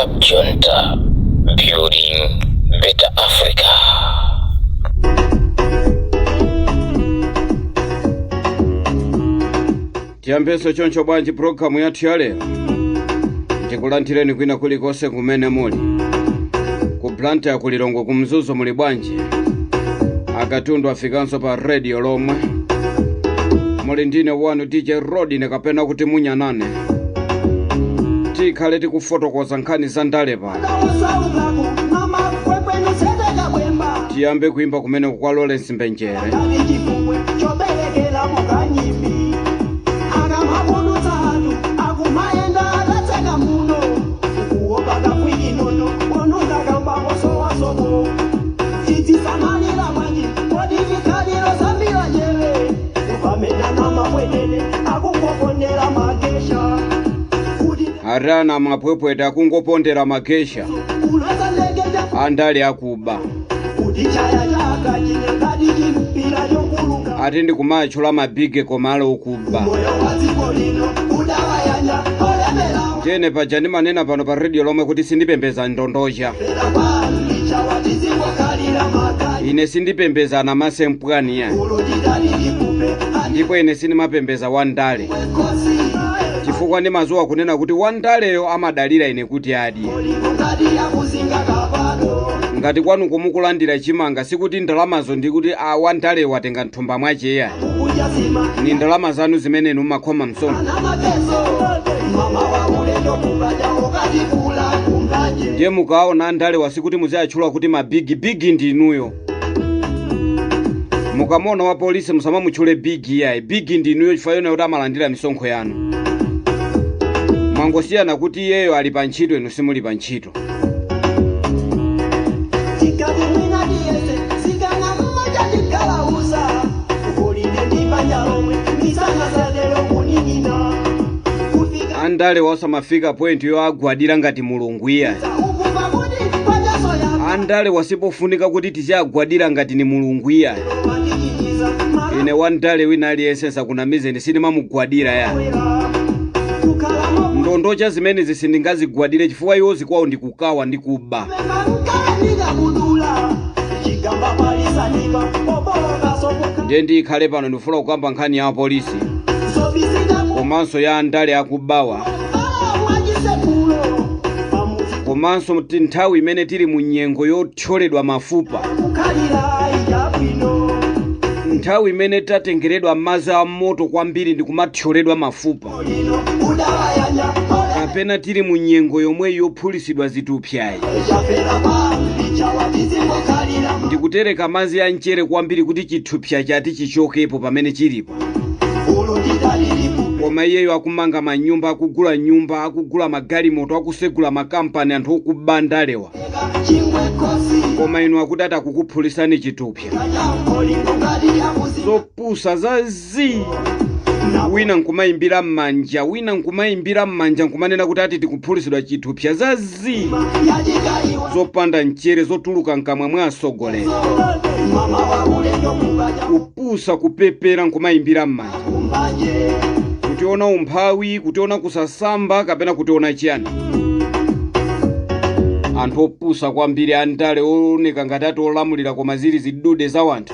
Club Junta, building better Africa. Tiyambenso choncho bwanji pulogalamu yathu ya lero? Ndikulandireni kwina kulikonse kumene muli, ku Blantyre, ku Lilongwe, ku Mzuzu, muli bwanji? Akatundu afikanso pa radio lomwe muli ndine wanu DJ Rodine kapena kuti Munyanane. Tikhale tikufotokoza nkhani za ndale pano. Tiyambe kuimba kumene kwa Lawrence Mbenjere. Arana mapwepweta akungopondera magesha, andale akuba ati ndikumatchula mabige koma ali okuba. Jene paja ndimanena pano pa radio lomwe kuti sindipembeza ndondocha, ine sindipembeza anamasempwaniya, ndipo ine sindimapembeza wandale chifukwa ndimazuwa kunena kuti wandaleyo amadalira ine kuti adye. Ngati kwanu kumukulandira chimanga, sikuti ndalamazo ndikuti a wandaleyo watenga mthumba mwacheya, ni ndalama zanu zimene mumakhoma msonkho. Ndiye mukaona andale wasikuti muziyatchula kuti mabigi bigi ndinuyo. Mukamona wa polisi musamamutchule bigi yayi, bigi ndinuyo, chifukwa yona kuti amalandira misonkho yanu. Mwangosiyana kuti iyeyo ali pa ntchito, inu simuli pa ntchito. Andale wasamafika point yoagwadira ngati mulungu iyayi. Andale wasipofunika kuti tiziagwadira ngati ni mulungu iyayi. Ine wandale wina aliyense sakunamizeni, sindimamugwadira ya ndondocha zimenezi, sindingazigwadire chifukwa iwo zikwawo ndikukawa ndi kuba. Ndiye ndikhale pano ndifuna kukamba nkhani ya apolisi komanso ya andale akubawa, komanso nthawi imene tili mu nyengo yothyoledwa mafupa, nthawi imene tatengeredwa madzi a moto kwambiri ndi kumathyoledwa mafupa, kapena tili mu nyengo yomwe yophulisidwa zitupyayi ndikutereka madzi a mchere kwambiri kuti chithupsa chati chichokepo pamene chilipo. Koma iyeyo akumanga manyumba, akugula nyumba, akugula magalimoto, akusegula makampani, anthu okuba ndalewa. Koma inu akuti atakukuphulisani chithupsa. Zopusa za zi. Wina nkumayimbira m'manja, wina nkumayimbira m'manja nkumanena kuti ati tikuphulisidwa chithupsa. Za zi, zopanda mchere zotuluka mkamwa mwa atsogoleri. Kupusa, kupepera nkumayimbira m'manja, kutiona umphawi, kutiona kusasamba, kapena kutiona chiyani? Anthu opusa kwambiri, andale ooneka ngati ati olamulira koma zili zidude za wanthu.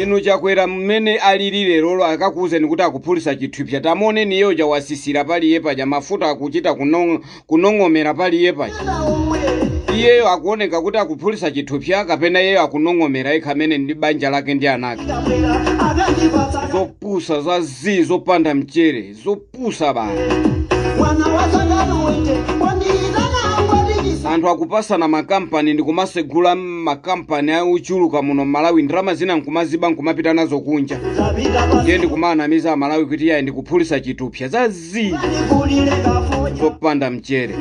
Inu Chakwera mmene alili lerolo akakuwuzeni kuti akuphulisa chithupsa, tamuoneni iyeyo chawasisira paliye paja, mafuta akuchita kunong'omera paliye paja. Iyeyo akuoneka kuti akuphulisa chithupsa kapena iyeyo akunong'omera yekha amene ndi banja lake ndi anake? Zopusa za zii, zopanda mchere, zopusa bana. Anthu akupasana makampani ndi kumasegula makampani auchuluka muno Malawi, ndalama zina nkumaziba nkumapita nazo kunja, ndiye ndikumanamiza Amalawi kuti iyayi ndikuphulisa chithupsa. Za zii, zopanda mchere.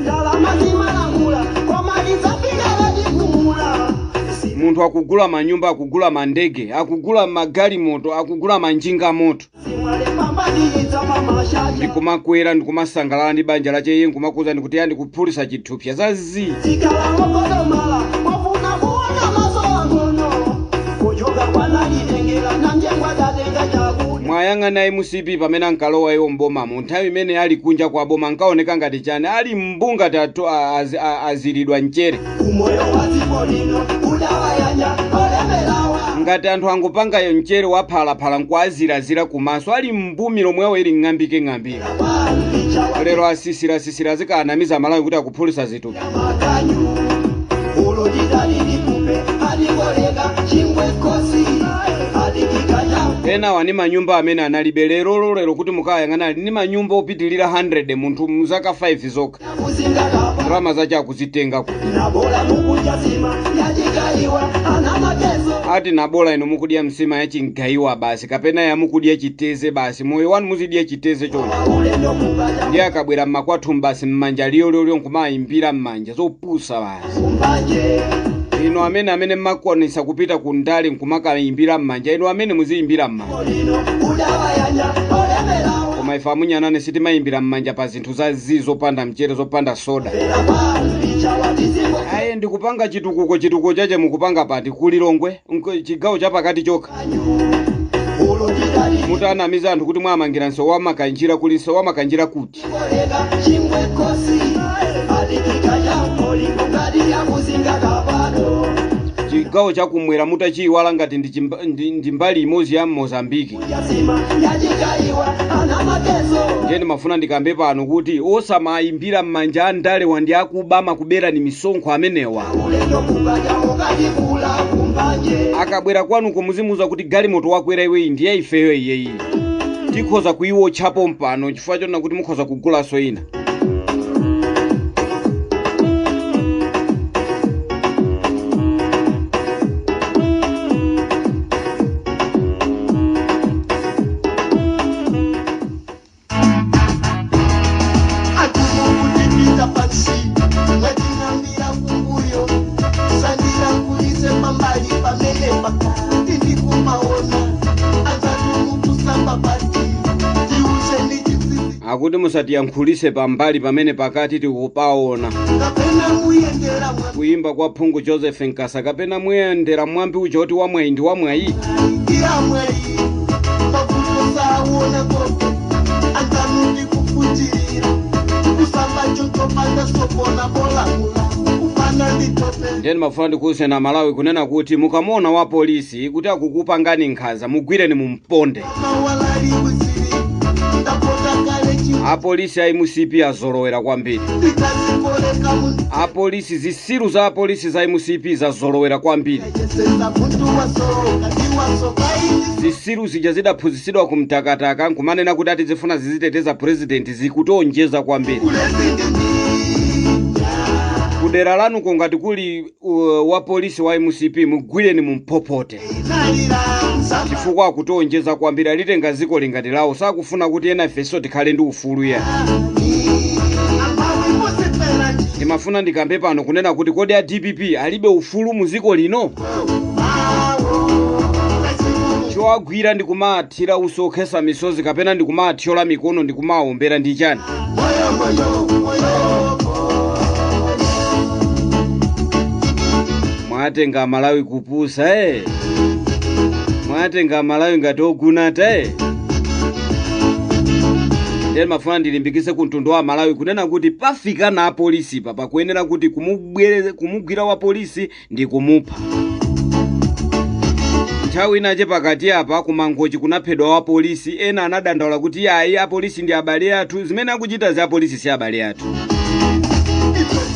Munthu akugula manyumba, akugula mandege, akugula magalimoto, akugula manjinga moto, ndikumakwera ndikumasangalala ndi banja lache, iye nkumakuza ndikuti ya ndikuphulisa chithupsa. Za zii. Mwayang'ana MCP pamene ankalowa iwo mbomamo, nthawi imene ali kunja kwa boma ankaoneka ngati chani? Ali mbu ngati aziridwa mchere. Umoyo wa dziko lino udawayanya olemerawa. Ngati anthu angopanga mchere waphalaphala nkuazirazira kumaso, ali mbu, milomo yawo ili ng'ambike ng'ambike. Pambicha. Lero asisirasisira azikanamiza Malawi kuti akuphulitsa zitupi. Makanyu olodidalilikupe adikoleka chingwe kosi adikikanya. Enawa ni manyumba amene analibe, lero lero kuti mukayang'ana ali ni manyumba opitilira 100 munthu muzaka 5 zokha. Kuzingakapa. Ndalama zace akuzitenga ku Nabola mukujasima yajikaiwa ana mateso. Ati nabola inu mukudya msima yachingayiwa basi, kapena yamukudya chiteze basi, moyo wanu muzidya chiteze choncho. Ulendo kukaja. Ndiye akabwera mmakwathu basi mmanja liyoliyoliyo nkumayimbira mmanja, zopusa basi. Kumbanje. Inu amene mmakwanisa kupita ku ndale nkumakayimbira mmanja, inu amene muziyimbira mmanja. Lino udawayanya olemerawa. Koma ife amunyanane sitimayimbira mmanja pa zinthu za zi zopanda mchere, zopanda soda. Era pambicha watizimbo. Aye, ndikupanga chitukuko, chitukuko chache mukupanga pati? Kulilongwe, chigawo chapakati chokha. Olodidali. Mutanamiza anthu kuti mwamangira msewu wa Makanjira, kuli msewu wa Makanjira kuti? Koleka chingwe kosi adikikanya olikungadi yakuzinga kapano. Chigawo chakumwera mutachiyiwala ngati ndi mbali imodzi ya Mozambiki. Yasima yajikaiwa ana mateso. Ndiye ndimafuna ndikambe pano kuti osamayimbira mmanja andale wandi akuba, makubera ni misonkho amenewa. Ulendo kukaja ukadikula kumbanje. Akabwera kwanuko muzimuuza kuti galimoto wakwera iweyi ndiye ifeyo iyeyi, tikhoza kuiwotchapo mpano chifukwa chonena kuti mukhoza kugulanso ina. Atumukutipita pansi mwetinambira kumbuyo sandira kulise pambali pamene pakati ndikumaona anzatumukusamba pati tiuseni chitsitsi. Akuti musatiyankhulise pambali pamene pakati tikupaona. Kapena muyendera mwa Kuyimba kwa phungu Joseph Nkasa, kapena muyendera mwambi uja kuti wamwayi ndi wamwayi. Iramweyi makutosaona kope anzanuti kufutirira kusamba chotopanda sopona bolamula kupana nditope. Ndiye ndimafuna ndikuwuzeni Malawi kunena kuti mukamuona wa polisi kuti akukupangani nkhanza, mugwireni mumponde. Mawalali wisiri ndapota kale chi. Apolisi a MCP azolowera kwambiri. Ndikazikoleka muntu. Apolisi, zisiru za apolisi za MCP zazolowera kwambiri. Yesesa muntu wasoka ndiwasoka ini. Zisiru zija zidaphunzitsidwa kumtakataka nkumanena kuti ati zifuna ziziteteza president, zikutionjeza kwambiri. Kulezindimija. Kudera lanuko ngati kuli wa polisi wa MCP, mugwireni mumpopote. Inalira samba. Chifukwa akutionjeza kwambiri, alitenga ziko lingati lawo, sakufuna kuti ena ifenso tikhale ndi ufulu ya. Ambawe musipera chi. Ndimafuna ndikambe pano kunena kuti kodi a DPP alibe ufulu mu ziko lino? Mawo kasimu. Chowagwira ndikumathira uso okhesa misozi kapena ndikumathyola mikono ndikumawombera ndi chani? Moyo moyo moyo. Mwatenga Malawi kupusa eh. Mwatenga Malawi ngati ogunata eh. Ndiye ndimafuna ndilimbikise ku mtundu wa Malawi kunena kuti pafika na apolisi pa pakuyenera kuti kumugwira wa polisi ndi kumupha. Nthawi inache pakati apa kumangochi kunaphedwa wa polisi, ena anadandaula kuti ayi, apolisi ndi abale athu, zimene akuchita zi apolisi si abale athu.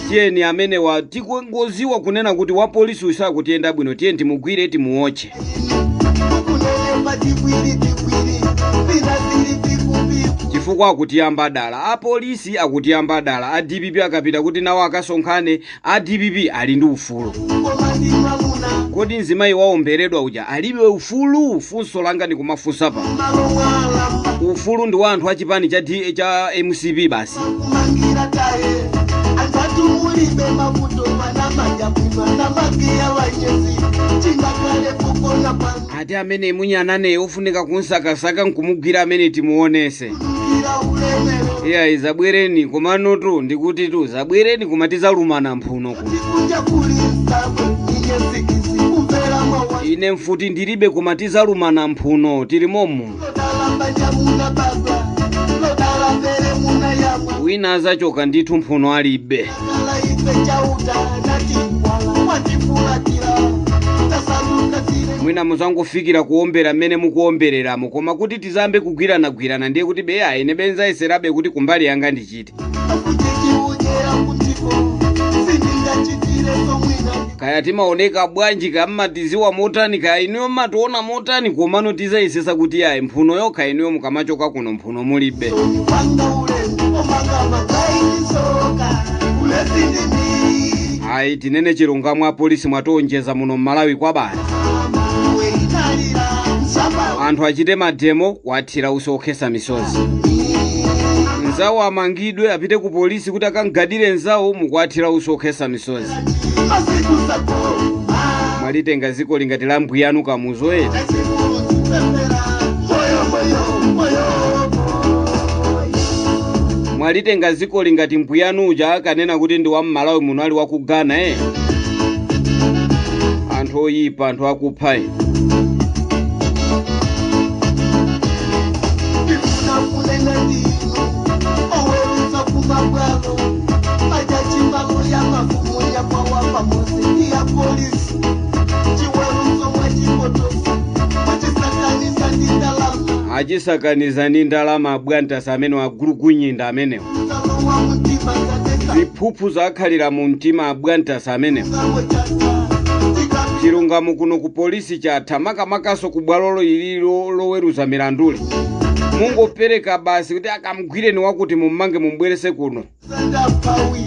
Tiyeni amene wa tikungoziwa kunena kuti wa polisi usakutiyenda bwino, tiye timugwire timuotche. Kunenepa tibwiri tibwiri vina ziri pikupiku. Chifukwa akutiyamba dala apolisi, akutiyamba dala a DPP. Akapita kuti nawo akasonkhane, a DPP ali ndi ufulu. Koma ndimamuna. Kodi mzimayi waomberedwa uja alibe ufulu? Funso langa ndikumafunsa pa Malomwalamba. ufulu ndi wa anthu achipani cha MCP basi. Kumangira taye anzatu mulibe mavuto mana majabwino namagiya vanyezi chingakale kukona pano. Ati amene munyanane ofunika kunsakasaka nkumugwira amene timuonese. Kugira ulemero. Iya, zabwereni komanotu ndikuti tu zabwereni koma tizalumana mphuno ku. Tikunja kuli msabwe inyesikisi kumvera mwawa. Ine mfuti ndilibe koma tizalumana mphuno tilimomu. Dala. Banja munabadwa lodala mbere munayamwa. Wina azachoka ndithu mphuno alibe. Kala ife chauta natiwala watifulatira tasanduka zile. Mwina muzangofikira kuombera mmene mukuombereramo, koma kuti tizambe kugwiranagwirana ndiye kuti beya ine benzayeserabe kuti kumbali yanga ndichite. Akuchechiunyera kutiko sindingachitire somwina. Kaya timaoneka bwanji, kammatiziwa motani, kaya inuyo mmationa motani, komano tizayesesa kuti ayi, mphuno yokha inuyo mukamachoka kuno mphuno mulibe. Wanga ulemu omanga magainisoka ulesindimi. Ayi, tinene chilungamo, apolisi mwationjeza muno mmalawi kwa basi. Weinalira msamba. Anthu achite mademo, wathira utsi okhesa misozi. Nzawo amangidwe apite ku polisi kuti akangadire nzawo, mukuathira utsi okhesa misozi. Masiku sako. Mwalitenga ziko lingati la mbwiyanu Kamuzu eti? Chimuluzipepera moyo moyo moyo. Mwalitenga ziko lingati mbwiyanu uja akanena kuti ndi wa mmalawi muno ali wa ku Ghana eh? Anthu oyipa, anthu akupha inu. Ndifuna kunena ndinu oweruza kumabwalo majaji ya mafumu yakwawa pamozi ndi ya polisi chiweruzo mwachipotosi mwachisakanisa ndi ndalama. Achisakaniza ndi ndalama abwantasa amene agulugunyinda amenewo. Zalowa mtima zatesa. Ziphuphu zakhalira mu mtima abwantasa amenewo. Zamo chata tikapi. Chilungamo kuno ku polisi chatha, makamakaso ku bwalolo ili loweruza milanduli. Mungopereka basi kuti akamgwireni wakuti, mummange, mumbwerese kuno. Sandapawi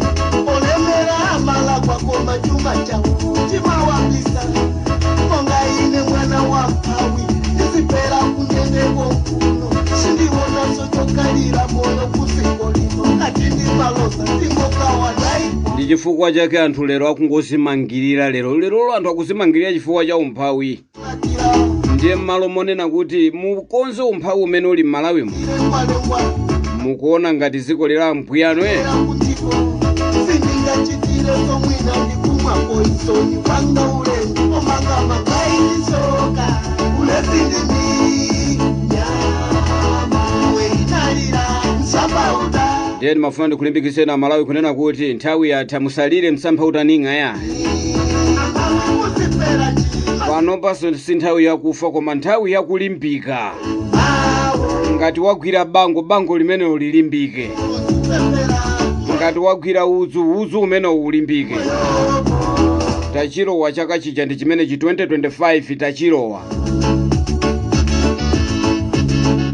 olemera amala kwakoma chuma chawo chimawambisa monga ine mwana wa mpawi ndizipera kundendeko kuno sindiona sochokalira moyo kusiko lino kati ndimaloza ndingokawadai. Ndi chifukwa chake anthu lero akungozimangirira lero lerolo, anthu akuzimangirira chifukwa cha umphawi. Atira. Ndiye m'malo monena kuti mukonze umphawi umene uli m'malawimo, Lengwalengwa. mukuona ngati ziko lila mbwiyanu eh? Kutiko sindingachitire somwina ndikumwa poisoni wanga ulemu omanga magainisoka ulesindimi nyama weinalira msambauta. Ndiye ndimafuna ndikulimbikitseni Amalawi kunena kuti nthawi yatha, musalire msampha utaning'a ya. Ambawe muzipera chima. Panopanso si nthawi yakufa, koma nthawi yakulimbika. Awo. Ngati wagwira bango, bango limenelo lilimbike. Muzipepera. Ngati wagwira udzu, udzu umenewo ulimbike. Tachilowa chaka chija ndi chimene chi 2025 tachilowa,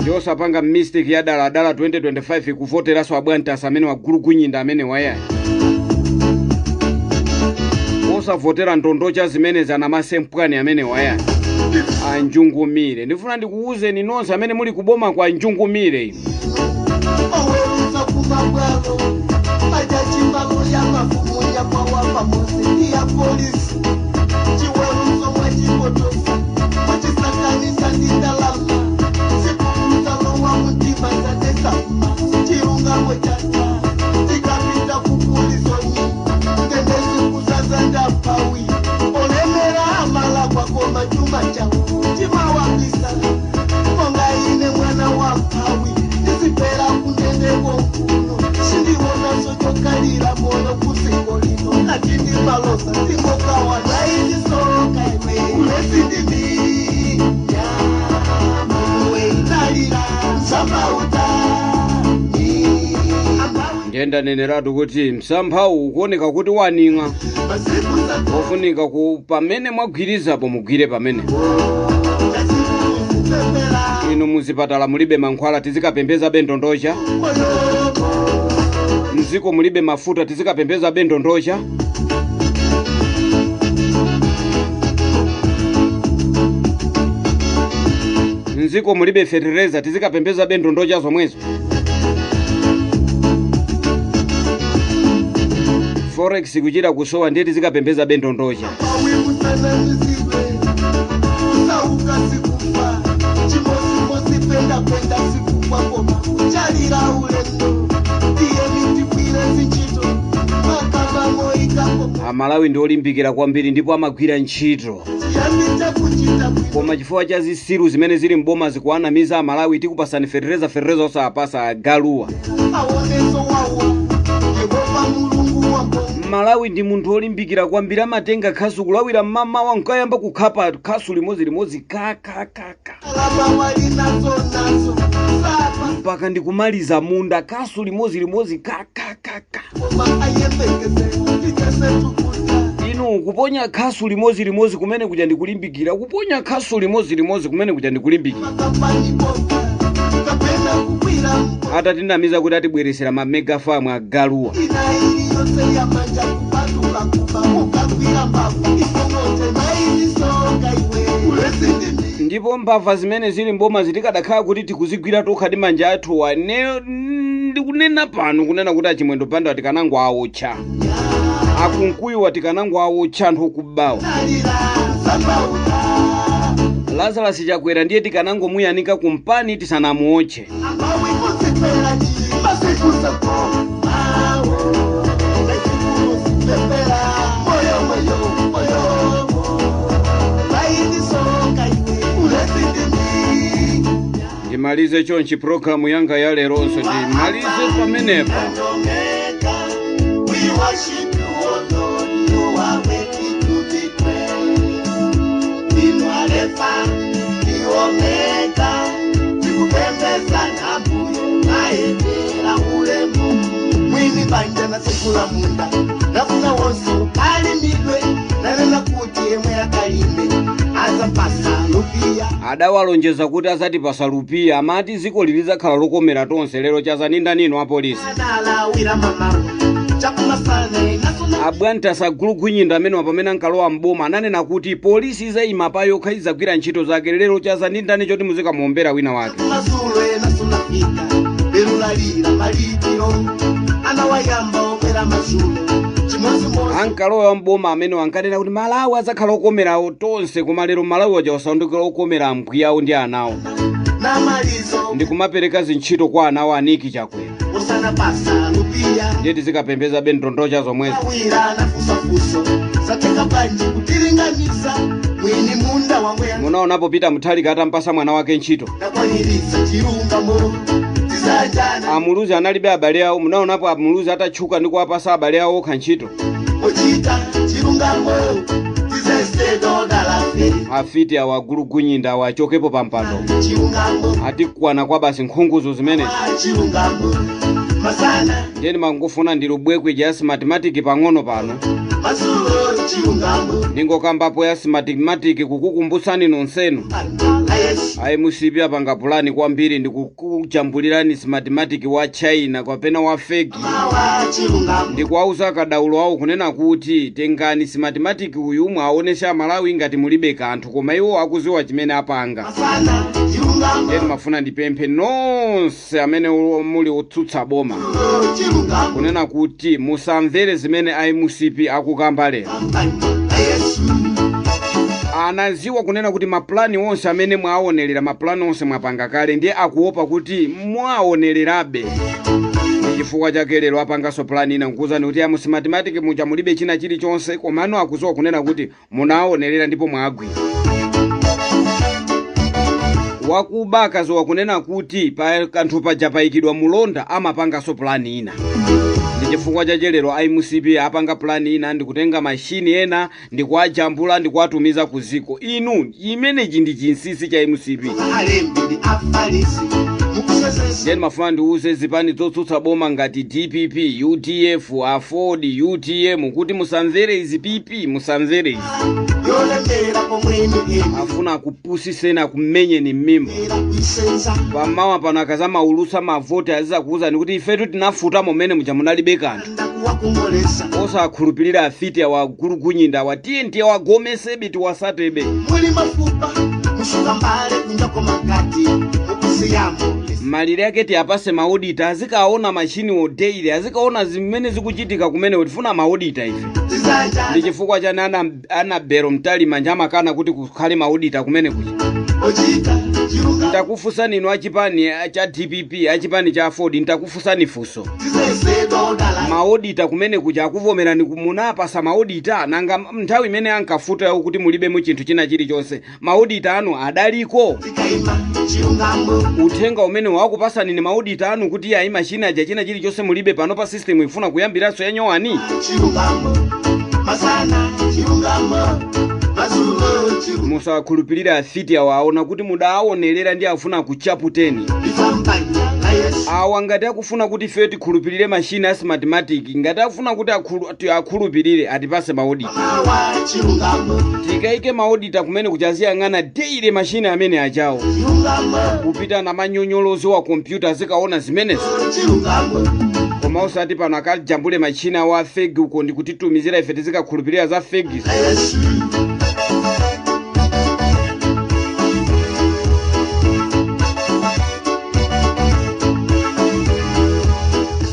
ndiosapanga mistake ya daladala 2025 kuvoteranso abwantasa amene wagulugunyinda amene wayayi, osavotera ndondocha zimenezi, anamasempwani amene wayayi anjungumire. Ndifuna ndikuwuzeni nonse amene muli kuboma kwa anjungumire inu. Oweruza kumabwalo majaji ya mafumu yakwawa pamozi ndi ya polisi chiweruzo mwachipotosi mwachisakanisa ndi ndalama sikukuzalowa mtima zatesa chilungamo chata tikapita kupulizoni ngendezi kuzaza ndapawi olemera amala kwakoma chuma chawo chimawambisa monga ine mwana wa mpawi ndizipera kundendeko kuno sindiona sochokalira moyo kusiko lino kati ndimaloza ndingokawadaidisoka iwe ulesindimi nyama weinalira msambauta. Ndiye ndaneneratu kuti msamphawu ukuoneka kuti waning'a. Masiku sako. Ofunika ku pamene mwagwirizapo mugwire pamene. Chachikuzipepera. Inu, muzipatala mulibe mankhwala, tizikapembeza bendondocha? Moyo. Mziko mulibe mafuta, tizikapembeza bendondocha? Mziko mulibe fetereza, tizikapembeza bendondocha zomwezo? Forex kuchita kusowa, ndiye tizikapembeza bendondocha? Pawi musanamizidwe kusauka sikufa chimosimosi penda penda sikukwakoma kuchalira ulendo ndiye mitikwire zinchito makavamoikako. Amalawi ndi olimbikira kwambiri ndipo amagwira ntchito. Chiyambi chakuchita bwino. Koma chifukwa cha zisilu zimene zili mboma zikuanamiza Amalawi, tikupasani fetereza, fetereza osapasa agaluwa. Aoneso wawo Yehova Mulungu wako. Malawi ndi munthu olimbikira kwambiri, amatenga khasu kulawira mmamawa nkayamba kukhapa khasu limodzi kakakaka Alaba wali nazo nazo sapa mpaka ndikumaliza munda, khasu limodzi kakakaka. Koma ayembekeze tichesetukuta. Inu, kuponya khasu limodzi kumene kuja ndikulimbikira, kuponya khasu limodzi kumene kuja ndikulimbikira. Makampani boka kapena kukwira mpo. Atatinamiza kuti atibweresera ma mega farm, agaluwa. Ina ili yonse yamanja kupatuka kuba ukakwira mbavu ikongote mailisoka iwe ulesindimi. Ndipo mbava zimene zili mboma zitikadakhala kuti tikuzigwira tokha ndi manja athuwa, ne ndikunena pano kunena kuti aChimwendo Banda tikanango awotcha, aKunkuyiwa tikanango awotcha, anthu okubawa. Nalira sambauta. Lazarus Chakwera ndiye tikanangomuyanika kumpani tisanamuotche. Ambawe kusipela masikusako awo lesikulusipepela moyo moyo moyo lainisoka iwe ulesindimi. Ndimalize chonchi programu yanga ya leronso, ndimalize pamenepa. Omega, we worship you, O Lord, you are worthy to be praised. Inu Alpha, the Omega, tikupembeza nambuye, naendera ulemu. Mwini banja nasekula munda, nafuna wonse ukalimidwe, nanena kuti yemwe akalime, azampasa lupiya. Adawalonjeza kuti azatipasa lupiya, amati ziko lilizakhala lokomera tonse. Lero chazaninda nino apolisi. Analawira mamawa, chakumasana inasuna. Abwantasa agulugunyinda amenewa, pamene ankalowa mboma ananena kuti polisi izayima pa yokha, izagwira ntchito zake. Lero chazanindani choti muzikamuombera wina wake? Masulo enasunafika berulalira malipiro anawayamba okwera masulo chimozimozi. Ankalowa mboma amenewa ankanena kuti Malawi azakhala okomerawo tonse, koma lero Malawi waja wasandukira okomera ambwiyawo ndi anawo. Namalizo. Ndikumapereka zintchito kwa anawo aniki Chakwera. Usanapasa lupiya. Ndiye tizikapembeza bendondocha zomwezo. Awira nafusafuso sateka banji kutiringanisa mwini munda wamwe. Munaonapo Peter Mutharika atampasa mwana wake ntchito? Nakwanirisa chilungamo tizanjana. Amuluzi analibe abale awo? Munaonapo amuluzi atatchuka ndi kuwapasa abale awo okha ntchito? Ochita chilungamo tizesedodalafe. Afiti awo, agulugunyinda awo, achokepo pampando. Chilungamo. Atikwana kwa basi nkhunguzo zimenezi. Chilungamo masana. Ndiye ndimangofuna ndi lubwekwe ja Smartmatic pang'ono pano. Masulo chilungamo. Ndingokambapo ya Smartmatic kukukumbutsani nonsenu. La Yesu. Ayi, musipi apanga pulani kwambiri ndikukujambulirani Smartmatic wa China kapena wa fake. Mawa chilungamo. Ndikuwauza akadaulo awo kunena kuti tengani Smartmatic uyu mwaonesha Malawi ngati mulibe kanthu, koma iwo akuziwa chimene apanga. Masana chilungamo. Ndiye ndimafuna ndipemphe nonse amene muli otsutsa boma Chilungamo. kunena kuti musamvere zimene aMCP akukamba lero. La Yesu. Anaziwa kunena kuti mapulani onse amene mwaonerera, mapulani onse mwapanga kale, ndiye akuopa kuti mwaonererabe. Ndi chifukwa chake lero apanganso pulani ina nkuwuzani kuti amu Smartmatic muja mulibe china chilichonse, komano akuziwa kunena kuti munaonerera ndipo mwagwira wakuba. Akaziwa kunena kuti pa kanthu paja payikidwa mulonda, amapanganso pulani ina. Ndi chifukwa chache lero iMCP apanga pulani ina ndikutenga mashini ena ndikuwajambula ndikuwatumiza ku ziko. Inu, imenechi ndi chinsinsi cha MCP. Alembi ndi Afarisi mukusesesa. Ndiye ndimafuna ndiuze zipani zotsutsa boma ngati DPP, UDF, AFORD, UTM kuti musamvere izi. PP, musamvere izi. Yolemera pomwene eni. Afuna akupusiseni, akumenyeni m'mimba. Era kuisenza. Pamawa pano akazamaulutsa mavoti azizakuwuzani kuti ifetu tinafuta momene muja munalibe kanthu. Ndakuwakongolesa. Osakhulupirira afiti awa, agulugunyinda awa. Tiye ndiye wagomesebe, tiwasatebe. Muli mafupa musuka mbale kunjako makati mukusiyamo. Malire ake tiyapase ma auditor azikaona machini daily, azikaona zimene zikuchitika kumene. Tifuna ma auditor ife. Ndi Tizanjana. chifukwa chani Anabelo Mtalimanja amakana kuti kukhale ma auditor kumene kucha? Ochita Chilungamo. Ntakufunsani inu achipani cha DPP, achipani cha AFORD, ntakufunsani funso. Tizesedwa odala. Maodita kumene kuja akuvomerani, munapasa maodita? Nanga nthawi imene ankafuta kuti mulibemo chinthu china chilichonse, maodita anu adaliko? Tikaima chilungamo. Uthenga umene wakupasani ni maodita anu kuti ayi, machina aja china chilichonse mulibe, pano pa system ifuna kuyambiranso ya nyowani? Chilungamo masana, chilungamo madzulo, chilungamo. Musakhulupirire afiti awo, aona kuti mudawaonerera ndi afuna kuchaputeni. Ifambanya la Yesu. Awa ngati akufuna kuti ife tikhulupirire machina a Smartmatic, ngati akufuna kuti akhulupirire, atipase maodita. Mawa chilungamo. Tikaike maodita kumene kuchaziyang'ana daily machina amene achawo. Chilungamo. Kupita na manyonyolozi wa kompyuta azikaona zimenezo. Chilungamo. Koma osati pano akajambule machina wa fake uko ndikutitumizira ife tizikakhulupirira za fake. La Yesu.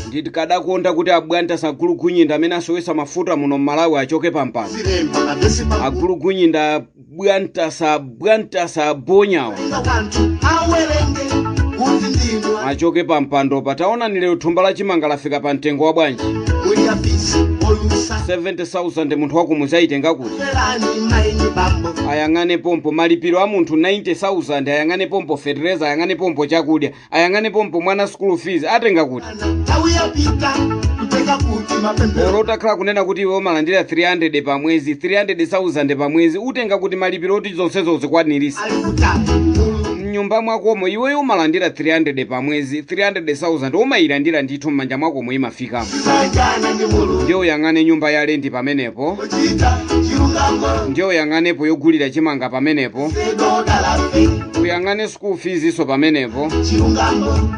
Ndikadakonda kuti abwanta sagulugunyinda amene asowesa mafuta muno mmalawi achoke pampano. Zilemba mavesi pa Agulugunyinda bwantasa bwantasa bonyawa. Inga wanthu awerenge kuti ndinu. Achoke pampando. Pataonani lero thumba la chimanga lafika pa mtengo wa bwanji? Muliyapisi olusa. 70,000 munthu wakumudzi kuti? Ferani maini bambo. Ayang'ane pompo malipiro a munthu 90,000, ayang'ane pompo fertilizer, ayang'ane pompo chakudya, ayang'ane pompo mwana school fees, atenga kuti? Nthawi yapita kuteka kuti mapemphero. Olo utakhala kunena kuti iwe umalandira 300 pa mwezi, 300,000 pa mwezi, utenga kuti malipiro oti zonsezo zikwanirisa? Ali kutatu Mulungu. Mnyumba mwakomo iweyo umalandira 300 pa mwezi, 300,000 umayilandira ndithu, m'manja mwakomo imafikamo. Sizanjana ndi Mulungu. Ndiye uyang'ane nyumba ya lendi pamenepo. Kuchita chilungamo. Ndiye uyang'anepo yogulira chimanga pamenepo. Sedoda lafe. Uyang'ane school fees iso pamenepo. Chilungamo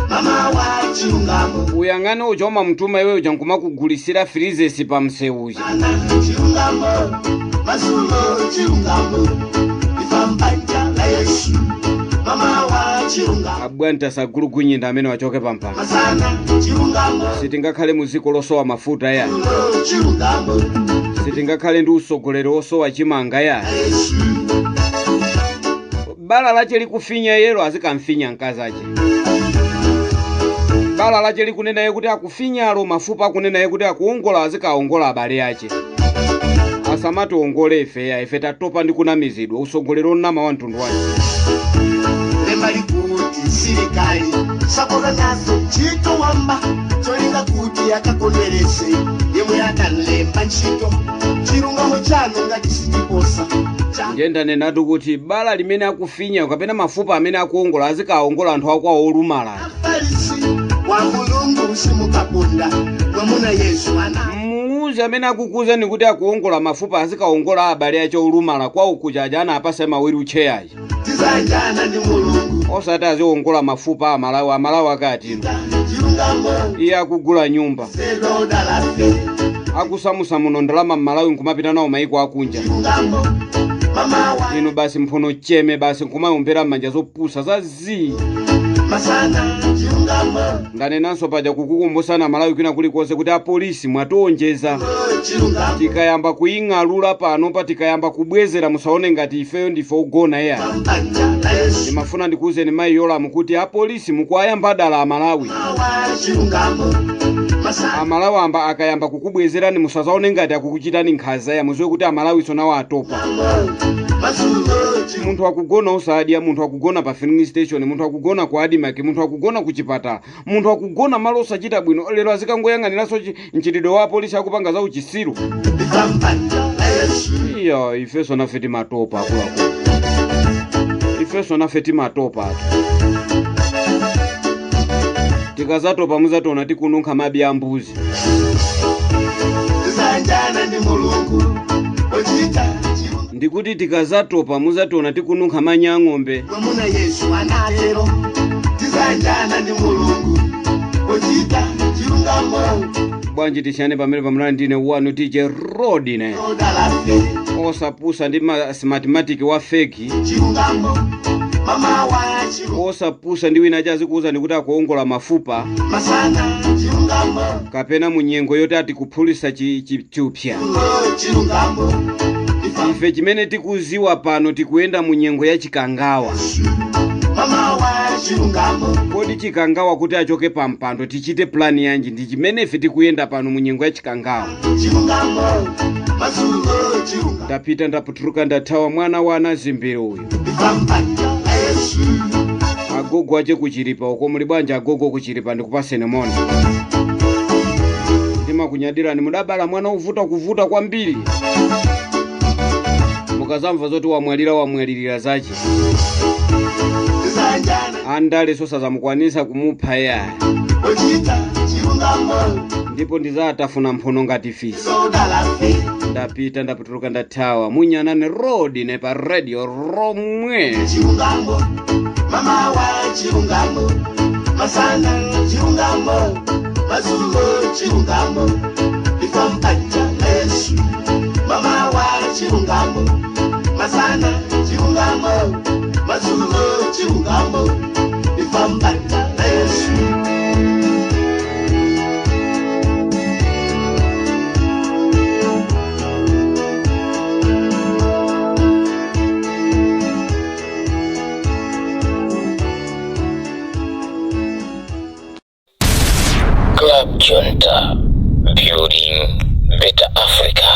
mama wa chilungamo. Uyang'ane uja umamtuma iwe uja nkumakugulisira freezes pa msewu uja. Ana chilungamo madzulo, chilungamo ifambanja la Yesu mama wa chilungamo. Abwanta sagulugunyinda amene wachoke pampano. Masana chilungamo. Sitingakhale mu dziko losowa mafuta ya. Madzulo chilungamo. Sitingakhale ndi usogoleri wosowa chimanga ya. Yesu. Bala lache likufinya yelo azikamfinya mkazi ache. Bala lache likunenaye kuti akufinyalo mafupa, akunenaye kuti akuongola, azikaongola abale ache. Asamationgole ife ya, ife tatopa ndi kunamizidwa, usogoleri onama wa mtundu wache. Lemba likuti msilikali sakola nazo ntchito wamba, cholinga kuti akakondwerese yemwe akanlemba ntchito. Chilungamo chanu ngati sichiposa cha. Ndiye ndanenatu kuti bala limene akufinya kapena mafupa amene akuongola, azikaongola anthu akwawo olumala. Afarisi wa Mulungu simukaponda mwamuna Yesu ana. Muuzi amene akukuuzani kuti akuongola mafupa, azikaongola abale ache olumala kwawo kuja aja anapasa ma wheelchair aja. Tizanjana ndi Mulungu. Osati aziongola mafupa amalawi. Amalawi akati ino. Chilungamo. Iye akugula nyumba, Sedoda lafe. akusamusa muno ndalama mmalawi nkumapita nawo maiko akunja. Chilungamo mama wa. Inu basi mphono cheme basi nkumayombera m'manja zopusa za zii. Masana chilungamo. Ndanenanso paja kukukumbusana Malawi kwina kulikonse kuti apolisi mwationjeza. Chilungamo. Tikayamba kuying'alula pano pa, tikayamba kubwezera, musaone ngati ifeyo ndife ogona ya. Pambanja la Yesu. Ndimafuna ndikuwuzeni mayi Yolamu kuti apolisi mukuayamba dala amalawi. Wa chilungamo masana. Amalawi amba akayamba kukubwezerani, musazaone ngati akukuchitani nkhanza ya, muziwe kuti amalawi nawo atopa. Madzulo chilungamo. Munthu akugona osadya, munthu akugona pa filling station, munthu akugona ku ADMARC, munthu akugona ku chipatala, munthu akugona malo osachita bwino, lero azikangoyang'aniranso mchitidwe wa apolisi akupanga za uchisiru. Pambanja la Yesu. Iya, ifenso nafe timatopa akuluakulu, ifenso nafe timatopa atu. Tikazatopa muzationa tikununkha mabi a mbuzi. Tizanjana ndi Mulungu ochita chilungamo. Ndikuti tikazatopa muzationa tikununkha manyi a ng'ombe. Mwamuna Yesu anatero, tizanjana ndi Mulungu ochita chilungamo. Bwanji tishane pamene pamulani, ndine wanu DJ Rodine. Oda lafe. Osapusa ndi ma Smartmatic wa fake. Chilungamo mama wa chilungamo. Osapusa ndi wina achazikuwuzani kuti akuongola mafupa. Masana chilungamo. Kapena munyengo yoti atikuphulisa chupsa. Chilungamo. Ife chimene tikuziwa pano, tikuyenda munyengo ya chikangawa. chilungamo. Kodi Chikangawa kuti achoke pa mpando tichite plani yanji? Ndi chimene ife tikuyenda pano mu nyengo ya Chikangawa. Chilungamo madzulo, chilungamo. Ndapita, ndaputuluka, ndathawa. Mwana wa anazimbiri uyu. Ndifambanja Yesu. Agogo ache kuchilipa uko muli bwanji? Agogo kuchilipa, ndikupaseni moni. Ndimakunyadirani, mudabala mwana uvuta, kuvuta kwambiri. Mukazamva zoti wamwalira, wamwalirira zachi. Zanjana. Andale sosazamukwanisa kumupha ya. Ochita chilungamo. Ndipo ndizatafuna mphono ngati fisi. Sodalafi. Ndapita, ndaputuluka, ndathawa. Munyanane road ne pa radio romwe. Chilungamo mama wa chilungamo, masana chilungamo, madzulo chilungamo. Ndifambanja Yesu. Mama wa chilungamo, masana chilungamo, madzulo chilungamo. Ndifambanja Yesu. Club Junta, building better Africa.